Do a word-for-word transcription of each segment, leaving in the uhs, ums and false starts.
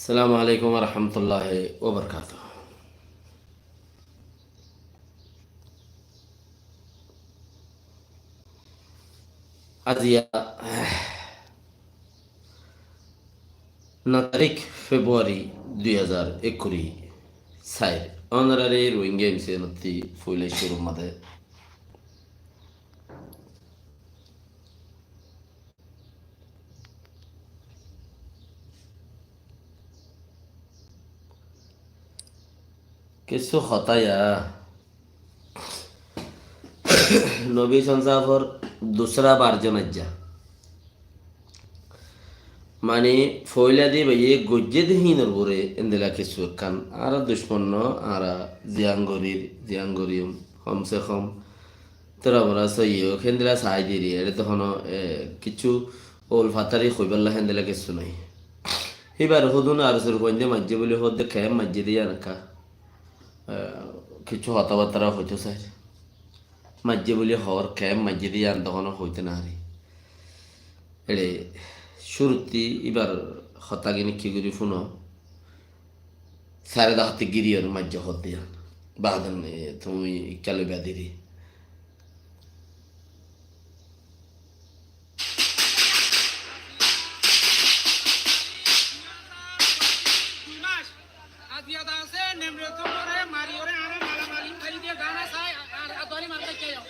Assalamu alaikum warahmatulláhi wabarakátuhu. Aziya no tarík Februari dui házar ekkuri sair. Ónorare Rohingya M C N ottú foila cúrur mazé kessú hotá ya. Nobi Hasan sáfor dusra barjon aijja. Mani, foila de baiye goijjé de hínor uore endilla kessú ekkán. Añára ducmon no, añára ziyán gorir, ziyán goriyum, hom se hom tora mora sóiyi ók, héndilla sai diri, ere to hono, e, kessú ul fatari hoibálla héndilla kessú nai. Híbar hodún ar sur fuainde maijjé buli hoódde, kemp maijjé de yían ekká, e, kessú hotábattara hoitó sair. Maijjé buli hoór, kemp maijjé de yían to hono hoitó no fari. Ere cúrutti íbar hotágini ki gorí fúno. Sare dahótte giri ór maijjé hoódde yían. Baden, e, tuñí ikká loiba diri. Aziya da asé, Nemre Tumore mari óre añára malamali fai diye gana sai, ar, ar dori mar kai keyo.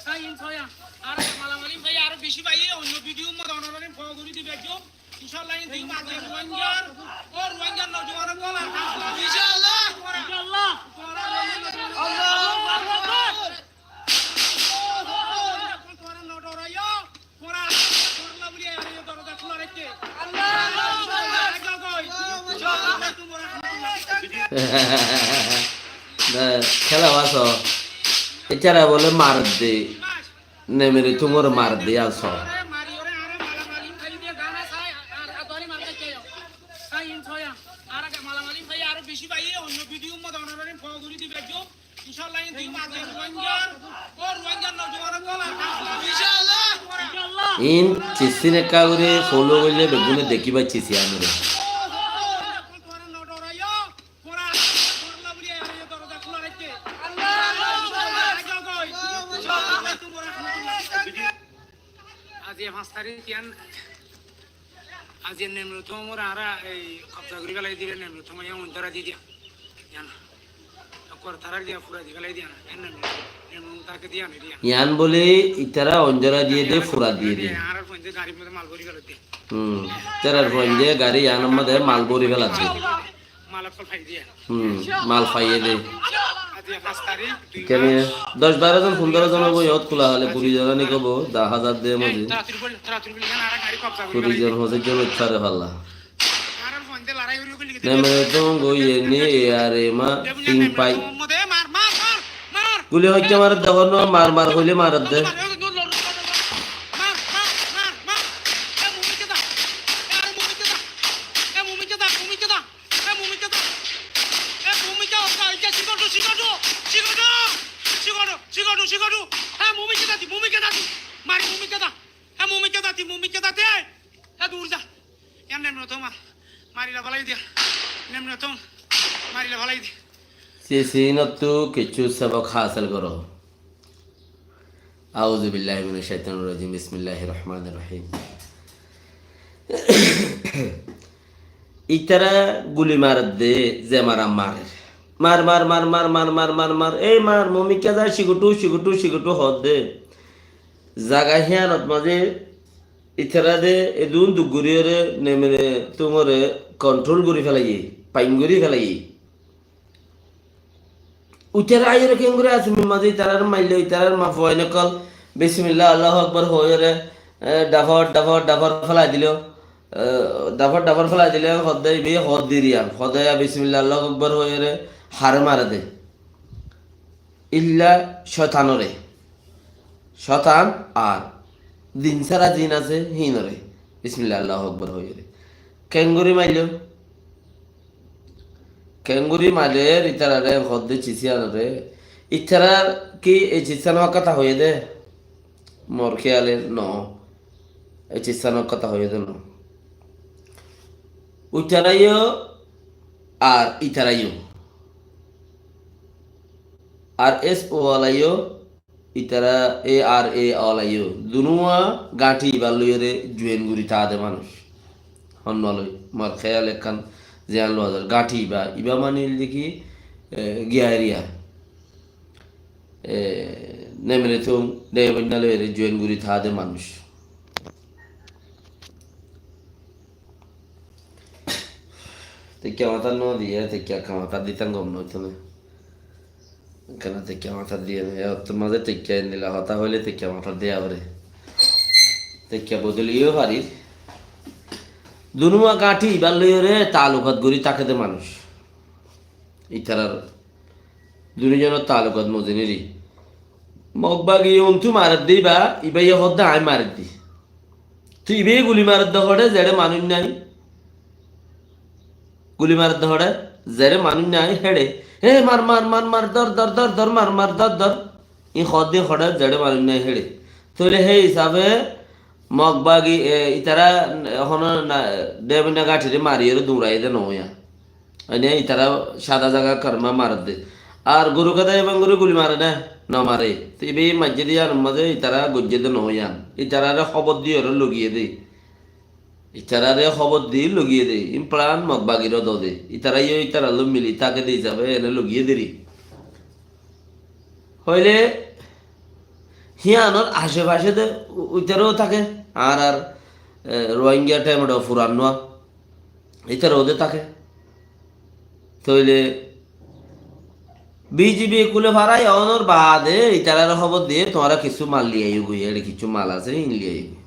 Sai in soya, añára malamali fai, aró beci faiye, oinno video mot onorare fo gori dibe jo. Inshallah, in din aziya Ruáingar, ó Ruáingar nojuwan ókkol ar. Inshallah. Inshallah. Allahu Akbar. Dé, kéla wá só. Ítara bóle mar de. Nemre Tumor mar de yían só. Ín cisín ekká gorí follow goille beggúne dekíba cisí anóre. Aijja fañs tarík yían, aijja Nemre Tumor añára ei kobza gorí félai diye, Nemre Tumor yían oin dóra di diya. Yían. Ekkore tarár diya fura di félai diya na. Yían Nemre, Nemre Tumor táke diya na diya. Yían bóli ítara oin dóra diye de, fura diye de. Añárar fuainde garir mazé mal bóri félai diye. Hmm. Ítarar fuainde gari yíanor mazé mal bóri félai diye. Mal ókkol fai diye. Hmm, mal faiyé de. Aijja fañs tarík, dui Kene mac. Doc baró zon, fundoro zon óibo, iyót kula hale kuri zon aní óibo, dá házar de mazé. Kuri zon, fosíc zon óit fare falla. Nemre Tum goiye ni, e ar e ma, tin pai. Guli hoicce marer de, hono mar mar hoile marer de. E, Mumit geda! E, Mumit geda! Cigodu, cigodu! Cigodu! Cigodu, cigodu! E, Mumit geda di, Mumit geda di! Mari Mumit geda! E, Mumit geda di, Mumit geda di! E, dur za! Yían Nemre Tum mari la félai diya. Nemre Tum mari la félai diya. Cisínottú kessú sobok hásil goró. Auzu billahi minash shaitanir rajim. Bismillahir rahmanir rahim. Ítara guli marer de, ze mara marer. Mar, mar, mar. Ei mar, Mumit geda, cigodu, cigodu, cigodu hoódde. Zaga híyanot mazé ítara de edún duk gorí óre Nemre Tumore control gorí félaiye, pain gorí félaiye. Uitará aiyóre kengori asumir mazé itarár maillo, itarár mafuain ókkol, Bismillah, Allahu Akbar hoiyóre, e, dhafor, dhafor, dhafor félai dilo. E, dhafor, dhafor félai dile hoódde, ibe hoódde iriyan. Hoódde ya Bismillah, Allahu Akbar hoiyóre, hare mare de. Illa coitanore. Coitan ar din sára zin asé, hínore. Bismillah, Allahu Akbar hoiyóre. Kengori maillo? Kengori mailer itarare hoódde cisiyanore? Itarar ki ei cisiyan hotá hoiyé de? Mor kéyale no. Ei cisiyan hotá hoiyé de no. Uitará yó Ar itará yó, ar es o wala yó, itará e ar e wala yó, dunúa gáñthi ibár loiyóre juain gorí táa de manúic. Honnúa loi, mor kéyal ekkán ziyán loi zar, gáñthi ibá, ibá mani óilde ki, e, giyariya. E, nemere tun de boinna loiyóre juain gorí táa de manúic. Tekkiya matát no diye, tekkiya ekka matát ditám gom no óito né. Ekkena tekkiya matát diye né, e ottór mazé tekkiya endilla hotá hoilé tekkiya matát diya foré. Tekkiya bodoliyó farir. Dunúa gáñthi ibár loiyóre taallukat gorí táke de manúic. Itarar dunúzonor taallukat mozin eri. Mog bagi untú maredde ibá, ibáye hoódde aññí mareddi. Tui ibáye guli maredde hoçé, zeçé manúic nái. Guli maredde hoçé, zeçé manúic nái héçe. Hé mar, mar, mar, mar, dór, dór, dór, dór, mar, mar, dór, dór. Iín hoódde hoçé, zeçé manúic nái héçe. Tóile hé isafe Mog bagi, e, itará, e, hono na, de boinna gáñthire mariyóre duñraiyé de no óiya. Ene itará sada zaga karma maredde. Ar goru keda ebang gorí guli mare né? No mare. Te ibá maijjé de yíanor mazé itará goijjé de no yían. Itarare hóbor diyóre logiyé de. Itarare hóbor di logiyé de. Implan Mog bagiró do de. Itará yó itarallói mili táke de isafe ene logiyé de ri. Hoilé híanor ace-face de u-, uitaró táke. Ar ar, e, Rohingya thaim ot furan nua. Ítara óde táke. Tóile B G B kule farai onor baade ítarare hóbor diye, tuáñra kissú mal liyaiyó goi, ére kissú mal asé, ín liyaiyó goi.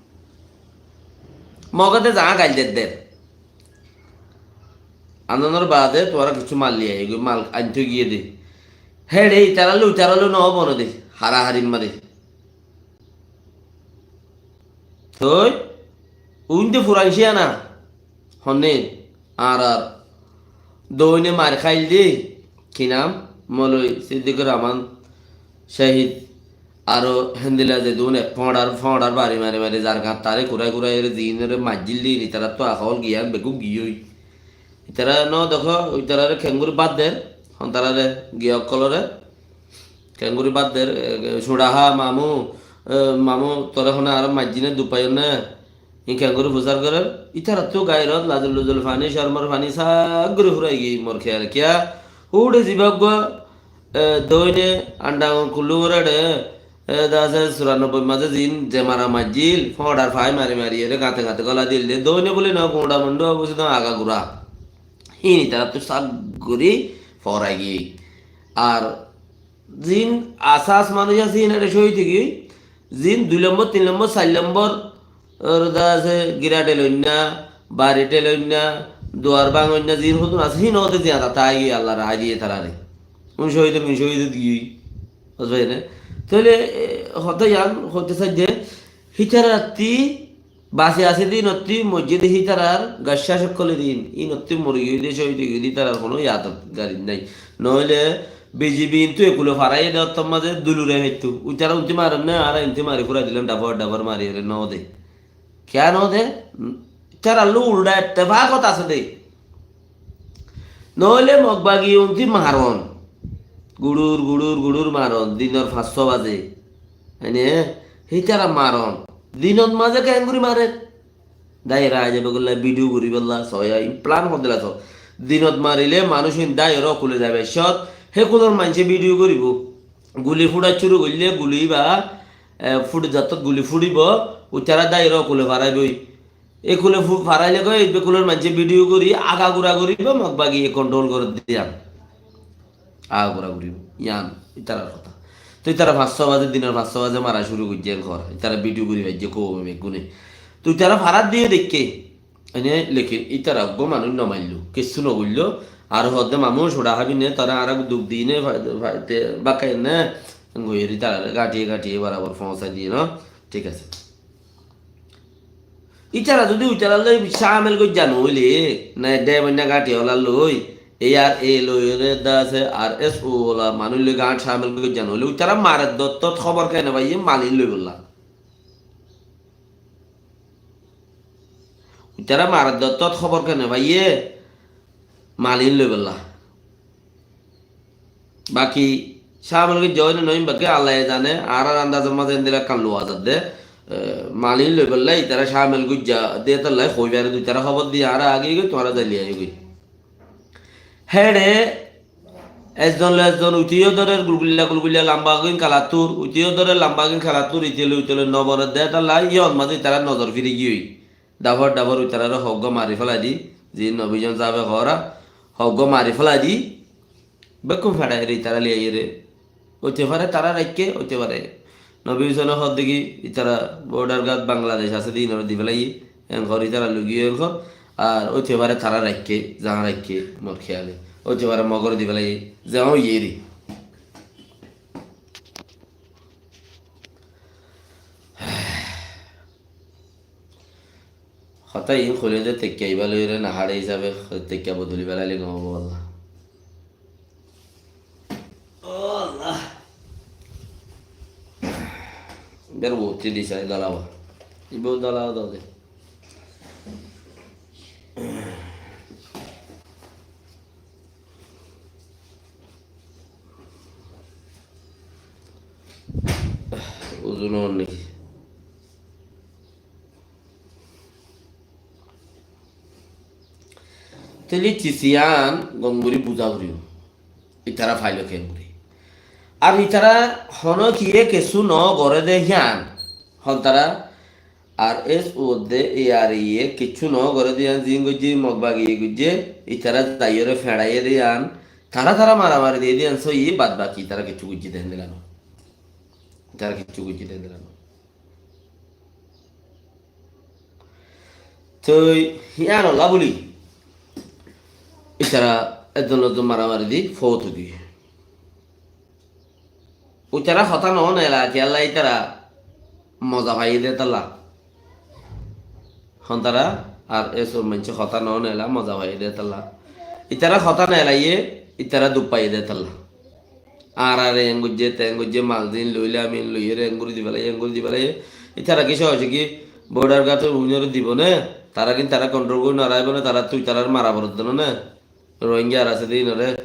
Mogede zaá gail der der. Anonor baade tuáñra kissú mal liyaiyó goi, mal aintó giyé de. Héçe ítarallói, ítarallói no óbo no de, haraharir maze. Toi, uinde furan ciyana. Honne, añárar doine mair háil de, ki nam? Moloi Siddikur Rahman Cahid, aró héndilla zedún ek foñçar, foñçar bari mari mari zar gañt tare kurai kurai ere ziínore maijjíl de, itarattu akol giyan beggún giyói. Itara no dekó, itarare kengori bad der, hon tarare giya okkolore. Kengori bad der, e, e, Suñçaha mamu, e, mamu, tore hone aró maijjí ne, dupaiyó ne? Ín kengori fusar gorer? Itarattu gairot lazul luzul fani, cormor fani, sak gori furai giyói mor kiyal. Kiya? Uçe ziba uggwá, e, doine, andangon kullu gorede, e, de asé, suranobboi maze ziín ze mara maijjíl, foñçar fai mari mari ere gañte gañte gola dil de, doine buli no, guñça mundu obosi do aga gura. Hín itarattu sak gori forai giyói. Ar Zin asas manúic asé, hín ere cóhid ói giyói. Zin dui lombor, tin lombor, sair lombor, or de asé, gira theloinna, bari theloinna, duar báñgoinna, zin hodún asé, hín óde ziyada tái giyói, Allar raái diye tarare. Un cóhid, un cóhid ói giyói. Buzí faijjó né? Tóile, e, hotá yián hoité saidde, hítarattí basi asé de ínottí moijjé de hítarar gaccá cókkole din, ínottí mori giyói de, cóhid ói giyói de, hítarar honó yadgari nái. Noóile B G B íntu ekule faraiyé de ottór mazé dulure faittó. Uitara untí marer né, añára íntu mari furai dilam, dhafor dhafor mari ere no de. Kiyá no de? Ítarallói ulda ettefakot asé de. Noóile Mog bagi untí maron. Guçur, guçur, guçur maron. Dinor fañssó baze. Ene, hítara maron. Dinot mazé keéngori marer? Daiyera aái zaibolla, bidiu goribólla, soya, implan hodila so. Dinot marile manúic ín daiyera okule zaibo. Cót, hé kulor maincé bidiu goribo. Guli fuçat cúru goille, guli íba, e, fuçi zattót guli fuçibo, uitara daiyera okule faraiboi. Ekule fu-, faraile goi, ibbe kulor maincé bidiu gori, agagura goribo, Mog bagiye kontrol gorer diyan. Agagura goribo. Yián, ítarar hotá. Toi ítara fañssó baze, dinor fañssó baze mara cúru goijjé en hor. Ítara bidiu gori faijjé koume beggúne. Toi ítara farar diye deikké. Ene, lekin ítara uggwá manúic no maillo. Kessú no goillo. Ar hoódde mamu, suça hábi ne, tore añára duk di ne, fa-, fa-, te, bakka enne, goiyóre ítarare gañthiye gañthiye barabor foóñsai diye no. Thík asé. Ítara zodi uitarallói camel goijja noóile, na de boinna gañthi olar lói, e ar e lói, ore de asé, ar es o ola manúic lói gañth camel goijja noóile, uitara marer dottót hóbor kene faiyé, malin lói bolla. Uitara marer dottót hóbor kene faiyé, malin loibolla. Baki cámil goijjé óine noóin baki Allaye zane, añárar andazor mazé endilla ekkán luwa zadde, e, malin loibolla itara cámil goijjé de tolla hoi fare de, itara hóbor diye añára agi goi, tuáñra zaili aiyó goi. Héçe ezzon loi ezzon uithiyó dórer, gulgulla gulgulla lamba gin kalattúr, uithiyó dórer lamba gin kalattúr, ite loi ite loi no borer de tolla, iyót mazé itara nozor firi giyói. Dafor dafor uitarare hoggúa mari félai di, ziín nobizon zabe hoóra, hoggúa mari félai di, bekkún feçaiyére itara liyaiyére. Óite fare tará raikké, óite fare. Nobizone hoódde ki, itara border guard Bangladec asé de, iínoré di félaiye, enkor itara lugiyó enkor, ar óite fare tará raikké, zañá raikké, mor kéyale. Óite fare Mogore di félaiye, zeñá óiyere. Hotá iín hoilé de tekka ibá loiyóre naháre hísabe tekka bodoli felaile gom óibo walla. Ó Allah. Ber bouti disa dalawa. Ibá dalawa dode. Uzu no ór niki? Tóile cisi yían gom gorí buzá foribó. Itara failo kengori. Ar itara hono kiye kessú no goré de hían. Hon tara ar es uwodde e ar iye kessú no goré de hían, ziín goijjé, Mog bagiye goijjé, itara zaiyóre feçaiyé de hían. Tara tara maramari diye de hían sóiyi, bad baki itara kessú goijjé de héndilla no. Itara kessú goijjé de héndilla no. Toi híyanolla buli ítara ezzon ezzon maramari di fout ói giyé. Ítara hotá no neela, kiyólla ítara moza faiyé de tolla. Hontara ar eso maincé hotá no neela, moza faiyé de tolla. Ítara hotá neelaiyé, ítara duk faiyé de tolla. Añárare eén goijjé, teén goijjé, mal din loilam, iín loiyóre eén gorí di félaiye, eén gorí di félaiye. Ítara ki sóoce ki border guard or uinore dibo né? Tara ki tará kontrol gorí no raikbo né? Taráttu ítarar mara foredde no né? Rohingya ar asé de iínore,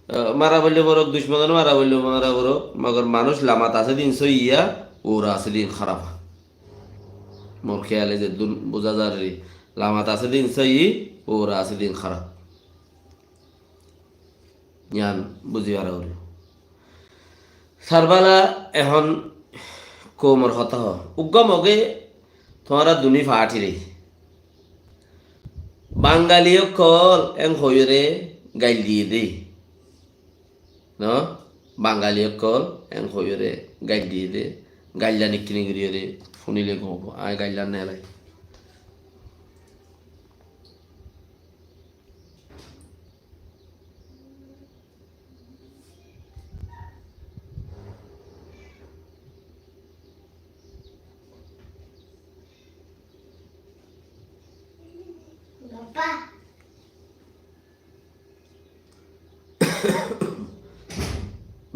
ah, mara foille morok, ducmonore mara foille mara forok, mogor manúic lamat asé de iín sóiyi, uore asé de iín háraf. Mor kéyale zeddún buzá zar re, lamat asé de iín sóiyi, uore asé de iín háraf. Yián buzí fara foribó. Sarbala ehón koumor hotá hoó. Uggúa Moge tuáñra duní fathíre. Bangali ókkol eén hoiyóre gail diyé dé. No? Bangali ókkol eén hoiyóre gail diyé dé. Gailla nikkini goríyore fúnile gom óibo. Añí gailla neelai.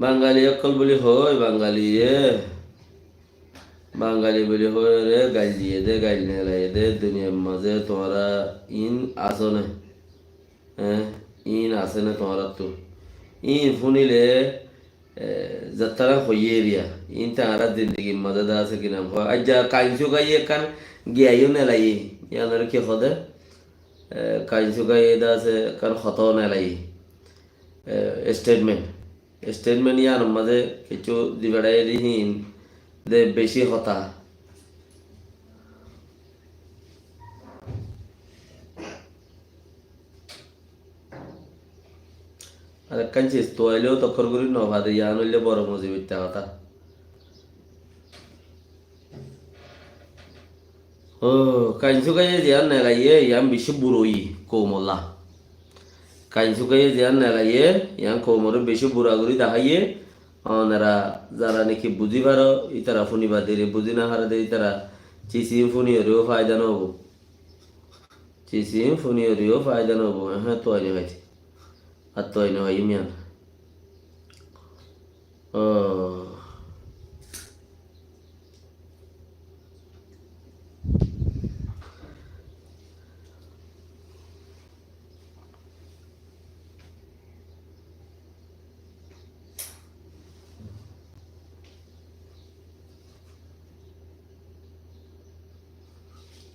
Bangali ókkol buli hoi, Bangaliye. Bangali buli hoiyóre gail diyé dé, gail neelaiyé dé, duniyar mazé tuáñra iín asó né? Eé, iín asé né tuáñráttu? Iín fúnile, e, zettara hoiyé eriya, iín te añárar zindigir mazé de asé ki nam hoó. Aijja Kain Sukaye ekkán giya yó neelaiyé, yiánore ki hoó de? E, Kain Sukaye de asé ekkán hotá neelaiyé. E, statement. Statement yiánor mazé kessú di feçáiye de híin de beci hotá. Ar ekkán cis tuailé ó tokkor gorí no fare, yián óilde boro musibotta hotá. Ó, Kain Sukaye ziyán neelaiyé, yián beci buro óiye koumolla. Kain Sukaye ziyán neelaiyé, yián koumoré beci bura gorí deháiye. Onora zara niki buzí faro, ítara fúniba deri, buzí no faro de ítara, cis iín fúniyoré ó faida no óibo. Cis iín fúniyoré ó faida no óibo. Ehé, tuai no faiti. Ar tuai no faiyum yián. Ó.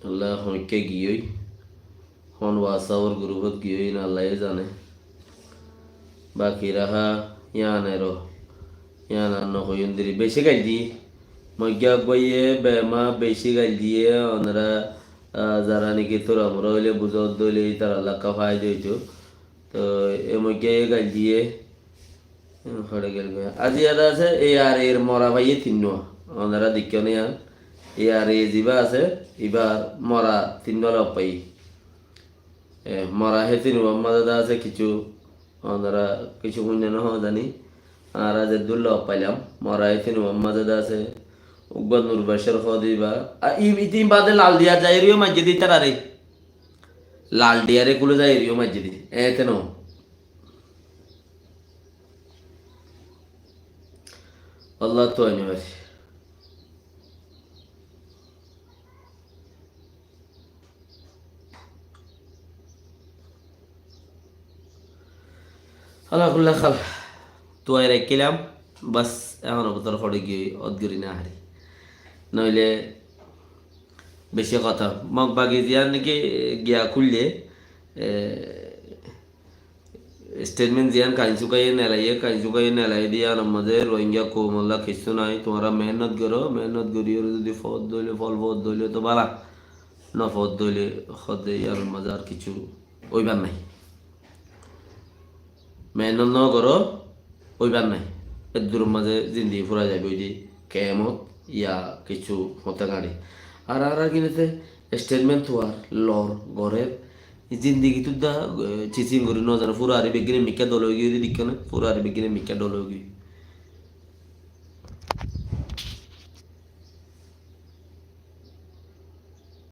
Alla hoikká giyói, hon WhatsApp-or group-ot giyói, iín Allaye zane. Baki raha yían ero, yían ar nohoiyum deri. Beci gail diyé. Moijja uggúaye bema beci gail diyé, onora, ah, zara niki tura mura óile buzó dóile ítara lakka faida óito. Toi e moijjaye gail diyé. Hore gel goi. Aijja de asé, A R A-r mora faiyé tinnúa. Onora deikkó né yían. A R A ziba asé, ibar mora tinnúa loi faiyé. E, mora hé tinnúar mazé de asé kissú, onora kissú fúinno no zani. Añára zeddúr loi failam, mora hé tinnúar mazé de asé. Uggúa Nur Bashar hoó de iba. A, i, i tin bade Laldiyar zaiyóre yó maijjé de itarare. Laldiyar e kule zaiyóre yó maijjé de. Ete no. Wallah, tuáñi no fari. Ala kulli hal, tuáñi raikkílam, bas, ehón bútore fori giyói, ót gorí no fari. Noóile beci hotá. Mog bagi ziyán niki giya kúille, e, statement ziyán kain sukáiye nelaiyé, kain sukáiye nelaiyé de yíanor mazé Rohingya koumolla kissú nái. Tuáñra mehénnot goró, mehénnot goríyoré zodi fóot dóile, fol fóot dóile to bála, no fóot dóile hoó de yíanor mazé ar kissú óibar nái. Mehénnot no goró, óibar nái. Edduror mazé zindigi fúrai zaibói de, kemot ya kissú hotá gañri. Ar añárar kinete statement tuar, lor, gorer, zindigi tudda, e, cicing gorí no zane, fura ari beggíne mikká dol ói giyói de deikkó né, fura ari beggíne mikká dol ói giyói.